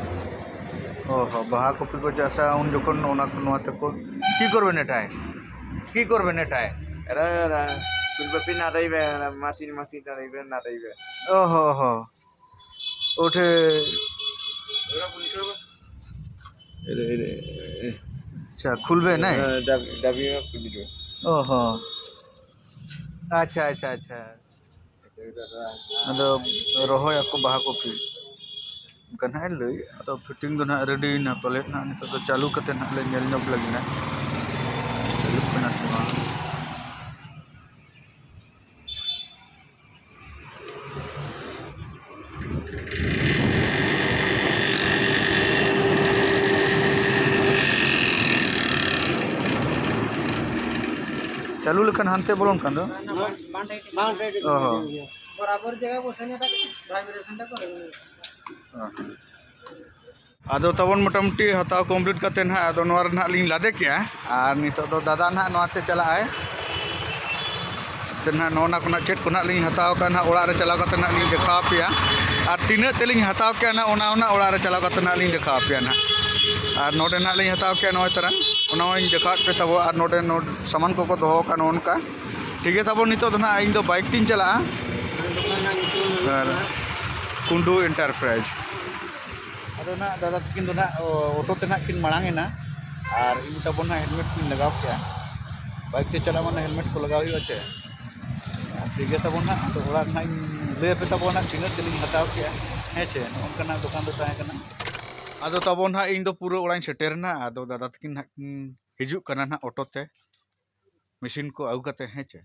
ᱚ ᱦᱚᱸ, ᱵᱟᱦᱟ ᱠᱚᱯᱤ ᱠᱚ ᱪᱟᱥᱟ ᱩᱱ ᱡᱚᱠᱷᱚᱱ ᱚᱱᱟ ᱠᱚ, ᱱᱚᱣᱟ ᱛᱮᱠᱚ᱾ কি করবেন এটায়? কি করবেন এটায়? এরা, এরা ফুলকপি নাড়াইবে, এরা মাটির মাটি নাড়াইবে, নাড়াইবে। ও হো হো। ওঠে। এরা ফুলকপি। এরে, এরে, এরে। আচ্ছা, খুলবে নাই? হ্যাঁ, ডাব-, ডাবিয়ে খুলি দিবে। ও হো। ᱟᱪᱪᱷᱟ, ᱟᱪᱪᱷᱟ, ᱟᱪᱪᱷᱟ᱾ ᱟᱫᱚ ᱨᱚᱦᱚᱭᱟᱠᱚ ᱵᱟᱦᱟ ᱠᱚᱯᱤ᱾ ᱚᱱᱠᱟ ᱱᱟᱦᱟᱜ ᱮ ᱞᱟᱹᱭ, ᱟᱫᱚ fitting ᱫᱚ ᱱᱟᱦᱟᱜ ready ᱭᱮᱱᱟ ᱯᱟᱞᱮᱫ ᱱᱟᱦᱟᱜ᱾ ᱱᱤᱛᱚᱜ ᱫᱚ ᱪᱟᱹᱞᱩ ᱠᱟᱛᱮ ᱱᱟᱦᱟᱜ ᱞᱮ ᱧᱮᱞ ᱧᱚᱜ ᱞᱟᱹᱜᱤᱫ ᱱᱟᱦᱟᱜ᱾ ᱪᱟᱹᱞᱩᱜ ᱠᱟᱱᱟ ᱥᱮ ᱵᱟᱝ? ᱪᱟᱹᱞᱩ ᱞᱮᱠᱷᱟᱱ ᱦᱟᱱᱛᱮ ᱵᱚᱞᱚᱱ ᱠᱟᱱ ᱫᱚ᱾ ᱵᱟᱝ, ᱵᱟᱝ, ᱚ ᱦᱚᱸ᱾ ᱵᱚᱨᱟᱵᱚᱨ ᱡᱟᱭᱜᱟ ᱵᱚᱥᱮ ᱱᱟ ᱛᱟᱠᱚ, vibration ᱛᱟᱠᱚ᱾ ᱚ ᱦᱚᱸ᱾ ᱟᱫᱚ ᱛᱟᱵᱚᱱ ᱢᱚᱴᱟᱢᱩᱴᱤ ᱦᱟᱛᱟᱣ complete ᱠᱟᱛᱮ ᱱᱟᱦᱟᱜ, ᱟᱫᱚ ᱱᱚᱣᱟ ᱨᱮ ᱱᱟᱦᱟᱜ ᱞᱤᱧ ᱞᱟᱫᱮ ᱠᱮᱜᱼᱟ᱾ ᱟᱨ ᱱᱤᱛᱚᱜ ᱫᱚ ᱫᱟᱫᱟ ᱱᱟᱦᱟᱜ ᱱᱚᱣᱟ ᱛᱮ ᱪᱟᱞᱟᱜ ᱟᱭ᱾ ᱛᱮ ᱱᱟᱦᱟᱜ ᱱᱚᱜᱼᱚ ᱱᱟ ᱠᱚ ᱱᱟᱦᱟᱜ ᱪᱮᱫ ᱠᱚ ᱱᱟᱦᱟᱜ ᱞᱤᱧ ᱦᱟᱛᱟᱣ ᱠᱟᱜᱼᱟ ᱱᱟᱦᱟᱜ ᱚᱲᱟᱜ ᱨᱮ ᱪᱟᱞᱟᱣ ᱠᱟᱛᱮ ᱱᱟᱦᱟᱜ ᱞᱤᱧ ᱫᱮᱠᱷᱟᱣ ᱟᱯᱮᱭᱟ᱾ ᱟᱨ ᱛᱤᱱᱟᱹᱜ ᱛᱮᱞᱤᱧ ᱦᱟᱛᱟᱣ ᱠᱮᱜᱼᱟ ᱱᱟᱦᱟᱜ, ᱚᱱᱟ ᱦᱚᱸ ᱱᱟᱦᱟᱜ ᱚᱲᱟᱜ ᱨᱮ ᱪᱟᱞᱟᱣ ᱠᱟᱛᱮ ᱱᱟᱦᱟᱜ ᱞᱤᱧ ᱫᱮᱠᱷᱟᱣ ᱟᱯᱮᱭᱟ ᱱᱟᱦᱟᱜ᱾ ᱟᱨ ᱱᱚᱰᱮ ᱱᱟᱦᱟᱜ ᱞᱤᱧ ᱦᱟᱛᱟᱣ ᱠᱮᱜᱼᱟ ᱱᱚᱜᱼᱚᱭ ᱛᱟᱨᱟ, ᱚᱱᱟ ᱦᱚᱸᱧ ᱫᱮᱠᱷᱟᱣᱟᱫ ᱯᱮ ᱛᱟᱵᱚ᱾ ᱟᱨ ᱱᱚᱰᱮ, ᱱᱚᱰᱮ ᱥᱟᱢᱟᱱ ᱠᱚᱠᱚ ᱫᱚᱦᱚ ᱟᱠᱟᱫ ᱱᱚᱜᱼᱚ ᱱᱚᱝᱠᱟ᱾ ᱴᱷᱤᱠ ᱜᱮᱭᱟ ᱛᱟᱵᱚᱱ, ᱱᱤᱛᱚᱜ ᱫᱚ ᱱᱟᱦᱟᱜ ᱤᱧ ᱫᱚ bike ᱛᱤᱧ ᱪᱟᱞᱟᱜᱼᱟ᱾ ᱟᱨ ᱠᱩᱱᱰᱩ Enterprise᱾ ᱟᱫᱚ ᱱᱟᱦᱟᱜ ᱫᱟᱫᱟ ᱛᱟᱹᱠᱤᱱ ᱫᱚ ᱱᱟᱦᱟᱜ, ᱚ, auto ᱛᱮ ᱱᱟᱦᱟᱜ ᱠᱤᱱ ᱢᱟᱲᱟᱝ ᱮᱱᱟ᱾ ᱟᱨ ᱤᱧ ᱛᱟᱵᱚᱱ ᱱᱟᱦᱟᱜ helmet ᱠᱚᱧ ᱞᱟᱜᱟᱣ ᱠᱮᱜᱼᱟ᱾ Bike ᱛᱮ ᱪᱟᱞᱟᱜ ᱢᱟᱱᱮ helmet ᱠᱚ ᱞᱟᱜᱟᱣ ᱦᱩᱭᱩᱜᱼᱟ ᱪᱮ? ᱴᱷᱤᱠ ᱜᱮᱭᱟ ᱛᱟᱵᱚᱱ ᱱᱟᱦᱟᱜ, ᱟᱫᱚ ᱚᱲᱟᱜ ᱨᱮ ᱱᱟᱦᱟᱜ ᱤᱧ ᱞᱟᱹᱭ ᱟᱯᱮ ᱛᱟᱵᱚᱱ ᱦᱟᱸᱜ ᱛᱤᱱᱟᱹᱜ ᱛᱮᱞᱤᱧ ᱦᱟᱛᱟᱣ ᱠᱮᱜᱼᱟ᱾ ᱦᱮᱸ ᱪᱮ, ᱱᱚᱜᱼᱚ ᱱᱚᱝᱠᱟᱱᱟᱜ ᱫᱚᱠᱟᱱ ᱫᱚ ᱛᱟᱦᱮᱸ ᱠᱟᱱᱟ᱾ ᱟᱫᱚ ᱛᱟᱵᱚᱱ ᱦᱟᱸᱜ ᱤᱧ ᱫᱚ ᱯᱩᱨᱟᱹ ᱚᱲᱟᱜ ᱤᱧ ᱥᱮᱴᱮᱨ ᱮᱱᱟ᱾ ᱟᱫᱚ ᱫᱟᱫᱟ ᱛᱟᱹᱠᱤᱱ ᱦᱟᱸᱜ ᱠᱤᱱ ᱦᱤᱡᱩᱜ ᱠᱟᱱᱟ ᱦᱟᱸᱜ ᱚᱴᱳ ᱛᱮ, ᱢᱮᱥᱤᱱ ᱠᱚ ᱟᱹᱜᱩ ᱠᱟᱛᱮ, ᱦᱮᱸ ᱪᱮ᱾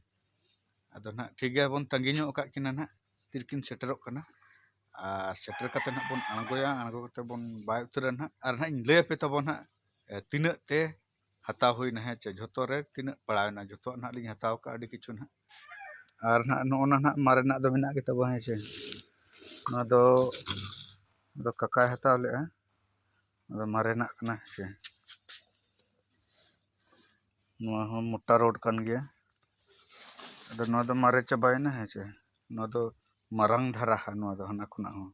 ᱟᱫᱚ ᱱᱟᱦᱟᱜ ᱴᱷᱤᱠ ᱜᱮᱭᱟ, ᱵᱚᱱ ᱛᱟᱺᱜᱤ ᱧᱚᱜ ᱟᱠᱟᱫ ᱠᱤᱱᱟ ᱱᱟᱦᱟᱜ, ᱛᱤᱨᱮᱠᱤᱱ ᱥᱮᱴᱮᱨᱚᱜ ᱠᱟᱱᱟ᱾ ᱟᱨ ᱥᱮᱴᱮᱨ ᱠᱟᱛᱮ ᱱᱟᱦᱟᱜ ᱵᱚᱱ ᱟᱬᱜᱚᱭᱟ, ᱟᱬᱜᱚ ᱠᱟᱛᱮ ᱵᱚᱱ ᱵᱟᱭ ᱩᱛᱟᱹᱨᱟ ᱱᱟᱦᱟᱜ᱾ ᱟᱨ ᱱᱟᱦᱟᱜ ᱤᱧ ᱞᱟᱹᱭ ᱟᱯᱮ ᱛᱟᱵᱚᱱ ᱱᱟᱦᱟᱜ, ᱮ, ᱛᱤᱱᱟᱹᱜ ᱛᱮ ᱦᱟᱛᱟᱣ ᱦᱩᱭᱱᱟ, ᱦᱮᱸ ᱪᱮ, ᱡᱷᱚᱛᱚ ᱨᱮ ᱛᱤᱱᱟᱹᱜ ᱯᱟᱲᱟᱣᱮᱱᱟ, ᱡᱷᱚᱛᱚᱣᱟᱜ ᱱᱟᱦᱟᱜ ᱞᱤᱧ ᱦᱟᱛᱟᱣ ᱠᱟᱜᱼᱟ, ᱟᱹᱰᱤ ᱠᱤᱪᱷᱩ ᱱᱟᱦᱟᱜ᱾ ᱟᱨ ᱱᱟᱦᱟᱜ ᱱᱚᱜᱼᱚ ᱱᱟ ᱱᱟᱦᱟᱜ ᱢᱟᱨᱮᱱᱟᱜ ᱫᱚ ᱢᱮᱱᱟᱜ ᱜᱮ ᱛᱟᱵᱚᱱᱟ, ᱦᱮᱸ ᱪᱮ᱾ ᱱᱚᱣᱟ ᱫᱚ, ᱱᱚᱣᱟ ᱫᱚ ᱠᱟᱠᱟᱭ ᱦᱟᱛᱟᱣ ᱞᱮᱜᱼᱟ, ᱱᱚᱣᱟ ᱫᱚ ᱢᱟᱨᱮᱱᱟᱜ ᱠᱟᱱᱟ, ᱦᱮᱸ ᱪᱮ᱾ ᱱᱚᱣᱟ ᱦᱚᱸ ᱢᱚᱴᱟ ᱨᱳᱰ ᱠᱟᱱ ᱜᱮᱭᱟ᱾ ᱟᱫᱚ ᱱᱚᱣᱟ ᱫᱚ ᱢᱟᱨᱮ ᱪᱟᱵᱟᱭᱮᱱᱟ, ᱦᱮᱸ ᱪᱮ᱾ ᱱᱚᱣᱟ ᱫᱚ ᱢᱟᱨᱟᱝ ᱫᱷᱟᱨᱟ ᱦᱟ, ᱱᱚᱣᱟ ᱫᱚ ᱦᱟᱱᱟ ᱠᱷᱚᱱᱟᱜ ᱦᱚᱸ᱾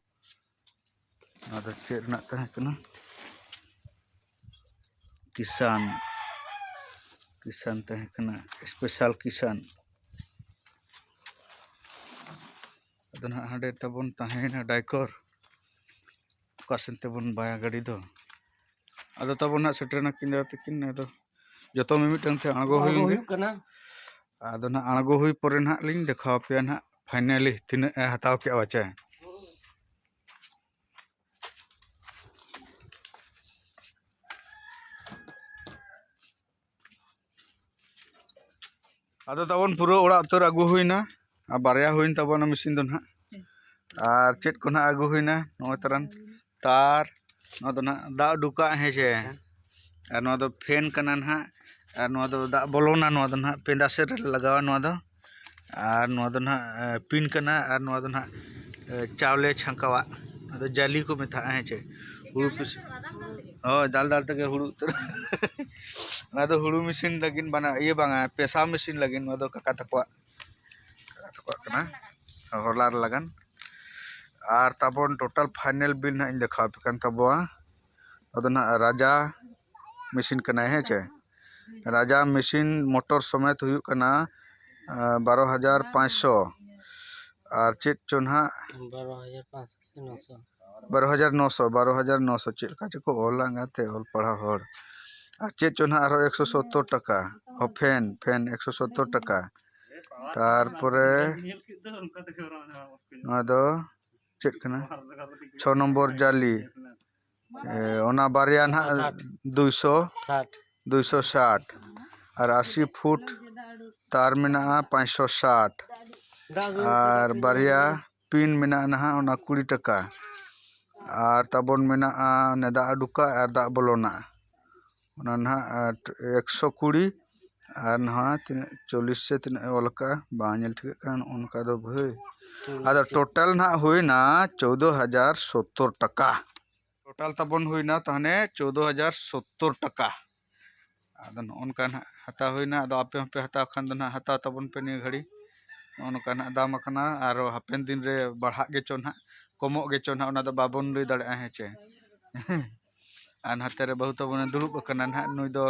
ᱱᱚᱣᱟ ᱫᱚ ᱪᱮᱫ ᱨᱮᱱᱟᱜ ᱛᱟᱦᱮᱸ ᱠᱟᱱᱟ? ᱠᱤᱥᱟᱱ, ᱠᱤᱥᱟᱱ ᱛᱟᱦᱮᱸ ᱠᱟᱱᱟ, ᱥᱯᱮᱥᱟᱞ ᱠᱤᱥᱟᱱ᱾ ᱟᱫᱚ ᱱᱟᱦᱟᱜ ᱦᱟᱸᱰᱮ ᱛᱟᱵᱚᱱ ᱛᱟᱦᱮᱸᱭᱮᱱᱟ ᱰᱟᱭᱠᱚᱨ᱾ ᱚᱠᱟ ᱥᱮᱱ ᱛᱮᱵᱚᱱ ᱵᱟᱭᱟ ᱜᱟᱹᱰᱤ ᱫᱚ? ᱟᱫᱚ ᱛᱟᱵᱚᱱ ᱱᱟᱦᱟᱜ ᱥᱮᱴᱮᱨᱮᱱᱟ ᱠᱤᱱ ᱫᱟᱫᱟ ᱛᱟᱹᱠᱤᱱ᱾ ᱟᱫᱚ ᱡᱚᱛᱚ ᱢᱤᱢᱤᱫᱴᱟᱝ ᱛᱮ ᱟᱬᱜᱚ ᱦᱩᱭ ᱞᱮᱱ ᱜᱮ᱾ ᱦᱩᱭᱩᱜ ᱠᱟᱱᱟ᱾ ᱟᱫᱚ ᱱᱟᱦᱟᱜ ᱟᱬᱜᱚ ᱦᱩᱭ ᱯᱚᱨᱮ ᱱᱟᱦᱟᱜ ᱞᱤᱧ ᱫᱮᱠᱷᱟᱣ ᱟᱯᱮᱭᱟ ᱱᱟᱦᱟᱜ finally ᱛᱤᱱᱟᱹᱜ ᱮ ᱦᱟᱛᱟᱣ ᱠᱮᱜᱼᱟ ᱵᱟᱪᱮ᱾ ᱟᱫᱚ ᱛᱟᱵᱚᱱ ᱯᱩᱨᱟᱹ ᱚᱲᱟᱜ ᱩᱛᱟᱹᱨ ᱟᱹᱜᱩ ᱦᱩᱭᱱᱟ᱾ ᱟᱨ ᱵᱟᱨᱭᱟ ᱦᱩᱭᱮᱱ ᱛᱟᱵᱚᱱᱟ ᱢᱮᱥᱤᱱ ᱫᱚ ᱱᱟᱦᱟᱜ᱾ ᱟᱨ ᱪᱮᱫ ᱠᱚ ᱱᱟᱦᱟᱜ ᱟᱹᱜᱩ ᱦᱩᱭᱱᱟ? ᱱᱚᱜᱼᱚᱭ ᱛᱟᱨᱟᱱ ᱛᱟᱨ, ᱱᱚᱣᱟ ᱫᱚ ᱱᱟᱦᱟᱜ ᱫᱟᱜ ᱩᱰᱩᱠᱟᱜ, ᱦᱮᱸ ᱪᱮ᱾ ᱟᱨ ᱱᱚᱣᱟ ᱫᱚ ᱯᱷᱮᱱ ᱠᱟᱱᱟ ᱱᱟᱦᱟᱜ᱾ ᱟᱨ ᱱᱚᱣᱟ ᱫᱚ ᱫᱟᱜ ᱵᱚᱞᱚᱱᱟ, ᱱᱚᱣᱟ ᱫᱚ ᱱᱟᱦᱟᱜ ᱯᱮᱸᱫᱟ ᱥᱮᱫ ᱨᱮ ᱞᱟᱜᱟᱣᱟ ᱱᱚᱣᱟ ᱫᱚ᱾ ᱟᱨ ᱱᱚᱣᱟ ᱫᱚ ᱱᱟᱦᱟᱜ, ᱮ, ᱯᱤᱱ ᱠᱟᱱᱟ᱾ ᱟᱨ ᱱᱚᱣᱟ ᱫᱚ ᱱᱟᱦᱟᱜ, ᱮ, ᱪᱟᱣᱞᱮ ᱪᱷᱟᱸᱠᱟᱣᱟᱜ, ᱱᱚᱣᱟ ᱫᱚ ᱡᱟᱹᱞᱤ ᱠᱚ ᱢᱮᱛᱟᱜᱼᱟ, ᱦᱮᱸ ᱪᱮ᱾ ᱦᱩᱲᱩ ᱯᱤᱥ-, ᱦᱳᱭ, ᱫᱟᱞ ᱫᱟᱞ ᱛᱮᱜᱮ ᱦᱩᱲᱩ ᱩᱛᱟᱹᱨ᱾ ᱱᱚᱣᱟ ᱫᱚ ᱦᱩᱲᱩ ᱢᱮᱥᱤᱱ ᱞᱟᱹᱜᱤᱫ ᱵᱟᱱᱟ-, ᱤᱭᱟᱹ ᱵᱟᱝᱟ, ᱯᱮᱥᱟᱣ ᱢᱮᱥᱤᱱ ᱞᱟᱹᱜᱤᱫ ᱱᱚᱣᱟ ᱫᱚ ᱠᱟᱠᱟ ᱛᱟᱠᱚᱣᱟᱜ᱾ ᱠᱟᱠᱟ ᱛᱟᱠᱚᱣᱟᱜ ᱠᱟᱱᱟ, ᱦᱚᱞᱟᱨ ᱞᱟᱜᱟᱱ᱾ ᱟᱨ ᱛᱟᱵᱚᱱ total final bill ᱱᱟᱦᱟᱜ ᱤᱧ ᱫᱮᱠᱷᱟᱣ ᱟᱯᱮ ᱠᱟᱱ ᱛᱟᱵᱚᱣᱟ᱾ ᱟᱫᱚ ᱱᱟᱦᱟᱜ ᱨᱟᱡᱟ ᱢᱮᱥᱤᱱ ᱠᱟᱱᱟᱭ, ᱦᱮᱸ ᱪᱮ᱾ ᱨᱟᱡᱟ ᱢᱮᱥᱤᱱ ᱢᱚᱴᱚᱨ ᱥᱚᱢᱮᱛ ᱦᱩᱭᱩᱜ ᱠᱟᱱᱟ, ᱟᱸ, ᱵᱟᱨᱚ ᱦᱟᱡᱟᱨ ᱯᱟᱸᱪᱥᱚ᱾ ᱟᱨ ᱪᱮᱫ ᱪᱚ ᱱᱟᱦᱟᱜ ᱵᱟᱨᱚ ᱦᱟᱡᱟᱨ ᱯᱟᱸᱪᱥᱚ ᱥᱮ ᱱᱚᱥᱚ᱾ ᱵᱟᱨᱚ ᱦᱟᱡᱟᱨ ᱱᱚᱥᱚ, ᱵᱟᱨᱚ ᱦᱟᱡᱟᱨ ᱱᱚᱥᱚ, ᱪᱮᱫ ᱞᱮᱠᱟ ᱪᱚᱠᱚ ᱚᱞᱟ ᱮᱸᱜᱟᱛᱮ, ᱚᱞ ᱯᱟᱲᱦᱟᱣ ᱦᱚᱲ᱾ ᱟᱨ ᱪᱮᱫ ᱪᱚ ᱱᱟᱦᱟᱜ ᱟᱨᱦᱚᱸ ᱮᱠᱥᱚ ᱥᱚᱛᱛᱚᱨ ᱴᱟᱠᱟ, ᱦᱚᱸ, ᱯᱷᱮᱱ, ᱯᱷᱮᱱ ᱮᱠᱥᱚ ᱥᱚᱛᱛᱚᱨ ᱴᱟᱠᱟ᱾ ᱛᱟᱨᱯᱚᱨᱮ ᱱᱚᱣᱟ ᱫᱚ ᱪᱮᱫ ᱠᱟᱱᱟ? ᱪᱷᱚ ᱱᱚᱢᱵᱚᱨ ᱡᱟᱹᱞᱤ᱾ ᱮ, ᱚᱱᱟ ᱵᱟᱨᱭᱟ ᱱᱟᱦᱟᱜ ᱫᱩᱭᱥᱚ, ᱥᱟᱴ᱾ ᱫᱩᱭᱥᱚ ᱥᱟᱴ᱾ ᱟᱨ ᱟᱥᱤ ᱯᱷᱩᱴ ᱛᱟᱨ ᱢᱮᱱᱟᱜᱼᱟ ᱯᱟᱸᱪᱥᱚ ᱥᱟᱴ᱾ ᱟᱨ ᱵᱟᱨᱭᱟ ᱯᱤᱱ ᱢᱮᱱᱟᱜᱼᱟ ᱱᱟᱦᱟᱜ ᱚᱱᱟ ᱠᱩᱲᱤ ᱴᱟᱠᱟ᱾ ᱟᱨ ᱛᱟᱵᱚᱱ ᱢᱮᱱᱟᱜᱼᱟ ᱚᱱᱮ ᱫᱟᱜ ᱩᱰᱩᱠᱟ ᱟᱨ ᱫᱟᱜ ᱵᱚᱞᱚᱱᱟ, ᱚᱱᱟ ᱱᱟᱦᱟᱜ ᱮᱠᱥᱚ ᱠᱩᱲᱤ᱾ ᱟᱨ ᱱᱟᱦᱟᱜ ᱛᱤᱱᱟᱹᱜ ᱪᱚᱞᱞᱤᱥ ᱥᱮ ᱛᱤᱱᱟᱹᱜ ᱮ ᱚᱞ ᱟᱠᱟᱫᱼᱟ, ᱵᱟᱝ ᱧᱮᱞ ᱴᱷᱤᱠᱟᱹᱜ ᱠᱟᱱᱟ ᱱᱚᱜᱼᱚ ᱱᱚᱝᱠᱟ ᱫᱚ ᱵᱷᱟᱹᱭ᱾ ᱟᱫᱚ ᱴᱳᱴᱟᱞ ᱱᱟᱦᱟᱜ ᱦᱩᱭᱱᱟ ᱪᱳᱫᱽᱫᱳ ᱦᱟᱡᱟᱨ ᱥᱳᱛᱛᱳᱨ ᱴᱟᱠᱟ᱾ ᱴᱳᱴᱟᱞ ᱛᱟᱵᱚᱱ ᱦᱩᱭᱱᱟ ᱛᱟᱦᱚᱞᱮ ᱪᱳᱫᱽᱫᱳ ᱦᱟᱡᱟᱨ ᱥᱳᱛᱛᱳᱨ ᱴᱟᱠᱟ᱾ ᱟᱫᱚ ᱱᱚᱜᱼᱚ ᱱᱚᱝᱠᱟ ᱱᱟᱦᱟᱜ ᱦᱟᱛᱟᱣ ᱦᱩᱭᱱᱟ᱾ ᱟᱫᱚ ᱟᱯᱮ ᱦᱚᱸᱯᱮ ᱦᱟᱛᱟᱣ ᱠᱷᱟᱱ ᱫᱚ ᱱᱟᱦᱟᱜ ᱦᱟᱛᱟᱣ ᱛᱟᱵᱚᱱ ᱯᱮ ᱱᱤᱭᱟᱹ ᱜᱷᱟᱹᱲᱤ᱾ ᱱᱚᱜᱼᱚ ᱱᱚᱝᱠᱟ ᱱᱟᱦᱟᱜ ᱫᱟᱢ ᱟᱠᱟᱱᱟ, ᱟᱨᱚ ᱦᱟᱯᱮᱱ ᱫᱤᱱ ᱨᱮ ᱵᱟᱲᱦᱟᱜ ᱜᱮᱪᱚ ᱱᱟᱦᱟᱜ, ᱠᱚᱢᱚᱜ ᱜᱮᱪᱚ ᱱᱟᱦᱟᱜ, ᱚᱱᱟ ᱫᱚ ᱵᱟᱵᱚᱱ ᱞᱟᱹᱭ ᱫᱟᱲᱮᱭᱟᱜᱼᱟ, ᱦᱮᱸ ᱪᱮ? ᱟᱨ ᱱᱟᱛᱮ ᱨᱮ ᱵᱟᱹᱦᱩ ᱛᱟᱵᱚᱱᱮ ᱫᱩᱲᱩᱵ ᱟᱠᱟᱱᱟ ᱱᱟᱦᱟᱜ, ᱱᱩᱭ ᱫᱚ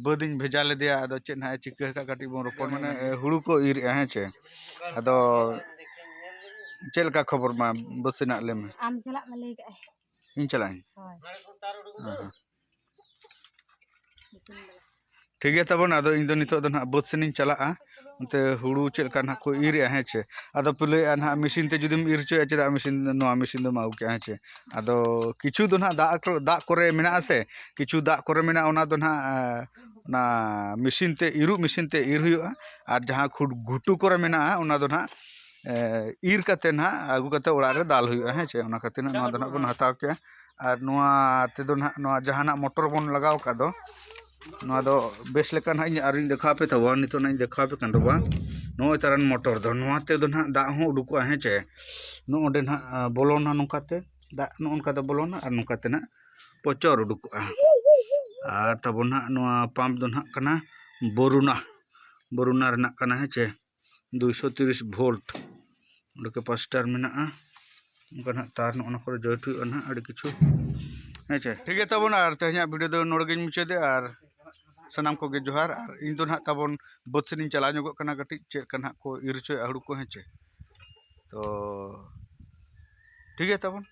ᱵᱟᱹᱫᱽ ᱤᱧ ᱵᱷᱮᱡᱟ ᱞᱮᱫᱮᱭᱟ, ᱟᱫᱚ ᱪᱮᱫ ᱱᱟᱦᱟᱜ ᱮ ᱪᱤᱠᱟᱹ ᱟᱠᱟᱫ ᱠᱟᱹᱴᱤᱡ ᱵᱚᱱ ᱨᱚᱯᱚᱲ, ᱢᱟᱱᱮ ᱦᱩᱲᱩ ᱠᱚ ᱤᱨᱮᱜᱼᱟ, ᱦᱮᱸ ᱪᱮ? ᱟᱫᱚ ᱪᱮᱫ ᱞᱮᱠᱟ ᱠᱷᱚᱵᱚᱨ ᱢᱟ ᱵᱟᱹᱥᱤᱱᱟᱜ ᱞᱟᱹᱭ ᱢᱮ? ᱟᱢ ᱪᱟᱞᱟᱜ ᱢᱟ ᱞᱟᱹᱭ ᱠᱟᱜᱼᱟᱭ᱾ ᱤᱧ ᱪᱟᱞᱟᱜ ᱟᱹᱧ? ᱦᱳᱭ᱾ ᱦᱮᱸ, ᱦᱮᱸ᱾ ᱴᱷᱤᱠ ᱜᱮᱭᱟ ᱛᱟᱵᱚᱱ, ᱟᱫᱚ ᱤᱧ ᱫᱚ ᱱᱤᱛᱚᱜ ᱫᱚ ᱱᱟᱦᱟᱜ ᱵᱟᱹᱫᱽ ᱥᱮᱱᱤᱧ ᱪᱟᱞᱟᱜᱼᱟ, ᱚᱱᱛᱮ ᱦᱩᱲᱩ ᱪᱮᱫ ᱞᱮᱠᱟ ᱱᱟᱦᱟᱜ ᱠᱚ ᱤᱨᱮᱜᱼᱟ, ᱦᱮᱸ ᱪᱮ? ᱟᱫᱚ ᱯᱮ ᱞᱟᱹᱭᱮᱜᱼᱟ ᱱᱟᱦᱟᱜ ᱢᱮᱥᱤᱱ ᱛᱮ ᱡᱩᱫᱤᱢ ᱤᱨ ᱦᱚᱪᱚᱭᱟ, ᱪᱮᱫᱟᱜ ᱢᱮᱥᱤᱱ, ᱱᱚᱣᱟ ᱢᱮᱥᱤᱱ ᱫᱚᱢ ᱟᱹᱜᱩ ᱠᱮᱜᱼᱟ, ᱦᱮᱸ ᱪᱮ? ᱟᱫᱚ ᱠᱤᱪᱷᱩ ᱫᱚ ᱱᱟᱦᱟᱜ ᱫᱟᱜ ᱠᱚ, ᱫᱟᱜ ᱠᱚᱨᱮ ᱢᱮᱱᱟᱜᱼᱟ ᱥᱮ, ᱠᱤᱪᱷᱩ ᱫᱟᱜ ᱠᱚᱨᱮ ᱢᱮᱱᱟᱜᱼᱟ, ᱚᱱᱟ ᱫᱚ ᱱᱟᱦᱟᱜ, ᱮᱸ, ᱚᱱᱟ ᱢᱮᱥᱤᱱ ᱛᱮ, ᱤᱨᱩᱜ ᱢᱮᱥᱤᱱ ᱛᱮ ᱤᱨ ᱦᱩᱭᱩᱜᱼᱟ᱾ ᱟᱨ ᱡᱟᱦᱟᱸ ᱠᱷᱩᱴ-, ᱜᱷᱩᱴᱩ ᱠᱚᱨᱮ ᱢᱮᱱᱟᱜᱼᱟ, ᱚᱱᱟ ᱫᱚ ᱱᱟᱦᱟᱜ, ᱮᱸ, ᱤᱨ ᱠᱟᱛᱮ ᱱᱟᱦᱟᱜ ᱟᱹᱜᱩ ᱠᱟᱛᱮ ᱚᱲᱟᱜ ᱨᱮ ᱫᱟᱞ ᱦᱩᱭᱩᱜᱼᱟ, ᱦᱮᱸ ᱪᱮ? ᱚᱱᱟ ᱠᱷᱟᱹᱛᱤᱨ ᱱᱟᱦᱟᱜ ᱱᱚᱣᱟ ᱫᱚ ᱱᱟᱦᱟᱜ ᱵᱚᱱ ᱦᱟᱛᱟᱣ ᱠᱮᱜᱼᱟ᱾ ᱟᱨ ᱱᱚᱣᱟ ᱛᱮᱫᱚ ᱱᱟᱦᱟᱜ, ᱱᱚᱣᱟ ᱡᱟᱦᱟᱱᱟᱜ ᱢᱚᱴᱚᱨ ᱵᱚᱱ ᱞᱟᱜᱟᱣ ᱟᱠᱟᱫ ᱫᱚ, ᱱᱚᱣᱟ ᱫᱚ ᱵᱮᱥ ᱞᱮᱠᱟ ᱱᱟᱦᱟᱜ ᱤᱧ ᱟᱨᱤᱧ ᱫᱮᱠᱷᱟᱣ ᱟᱯᱮ ᱛᱟᱵᱚᱱ᱾ ᱱᱤᱛᱚᱜ ᱱᱟᱦᱟᱜ ᱤᱧ ᱫᱮᱠᱷᱟᱣ ᱟᱯᱮ ᱠᱟᱱ ᱛᱟᱵᱚᱱ, ᱱᱚᱜᱼᱚᱭ ᱛᱟᱨᱟᱱ ᱢᱚᱴᱚᱨ ᱫᱚ, ᱱᱚᱣᱟ ᱛᱮᱫᱚ ᱱᱟᱦᱟᱜ ᱫᱟᱜ ᱦᱚᱸ ᱩᱰᱩᱠᱚᱜᱼᱟ, ᱦᱮᱸ ᱪᱮ? ᱱᱚᱜᱼᱚ ᱱᱚᱸᱰᱮ ᱱᱟᱦᱟᱜ, ᱟ, ᱵᱚᱞᱚᱱᱟ ᱱᱚᱝᱠᱟᱛᱮ, ᱫᱟᱜ ᱱᱚᱜᱼᱚ ᱱᱚᱝᱠᱟ ᱛᱮ ᱵᱚᱞᱚᱱᱟ ᱟᱨ ᱱᱚᱝᱠᱟ ᱛᱮ ᱱᱟᱦᱟᱜ ᱯᱚᱪᱚᱨ ᱩᱰᱩᱠᱚᱜᱼᱟ᱾ ᱟᱨ ᱛᱟᱵᱚᱱ ᱱᱟᱦᱟᱜ ᱱᱚᱣᱟ ᱯᱟᱢᱯ ᱫᱚ ᱱᱟᱦᱟᱜ ᱠᱟᱱᱟ ᱵᱚᱨᱩᱱᱟ, ᱵᱚᱨᱩᱱᱟ ᱨᱮᱱᱟᱜ ᱠᱟᱱᱟ, ᱦᱮᱸ ᱪᱮ? ᱫᱩᱭᱥᱚ ᱛᱤᱨᱤᱥ ᱵᱷᱳᱞᱴ᱾ ᱚᱸᱰᱮ ᱠᱮᱯᱟᱥᱤᱴᱟᱨ ᱢᱮᱱᱟᱜᱼᱟ᱾ ᱚᱱᱠᱟ ᱱᱟᱦᱟᱜ ᱛᱟᱨ ᱱᱚᱜᱼᱚ ᱱᱚᱣᱟ ᱠᱚᱨᱮ ᱡᱚᱭᱮᱱᱴ ᱦᱩᱭᱩᱜᱼᱟ ᱱᱟᱦᱟᱜ ᱟᱹᱰᱤ ᱠᱤᱪᱷᱩ᱾ ᱦᱮᱸ ᱪᱮ? ᱴᱷᱤᱠ ᱜᱮᱭᱟ ᱛᱟᱵᱚᱱ, ᱟᱨ ᱛᱮᱦᱮᱧᱟᱜ ᱵᱷᱤᱰᱤᱭᱳ ᱫᱚ ᱱᱚᱰᱮ ᱜᱤᱧ ᱢᱩᱪᱟᱹᱫᱮᱜᱼᱟ᱾ ᱟᱨ ᱥᱟᱱᱟᱢ ᱠᱚᱜᱮ ᱡᱚᱦᱟᱨ᱾ ᱟᱨ ᱤᱧ ᱫᱚ ᱱᱟᱦᱟᱜ ᱛᱟᱵᱚᱱ ᱵᱟᱹᱫᱽ ᱥᱮᱫ ᱤᱧ ᱪᱟᱞᱟᱣ ᱧᱚᱜᱚᱜ ᱠᱟᱱᱟ ᱠᱟᱹᱴᱤᱡ, ᱪᱮᱫ ᱞᱮᱠᱟ ᱱᱟᱦᱟᱜ ᱠᱚ ᱤᱨ ᱦᱚᱪᱚᱭᱮᱫᱼᱟ ᱦᱩᱲᱩ ᱠᱚ, ᱦᱮᱸ ᱪᱮ? ᱛᱚ ᱴᱷᱤᱠ ᱜᱮᱭᱟ ᱛᱟᱵᱚᱱ᱾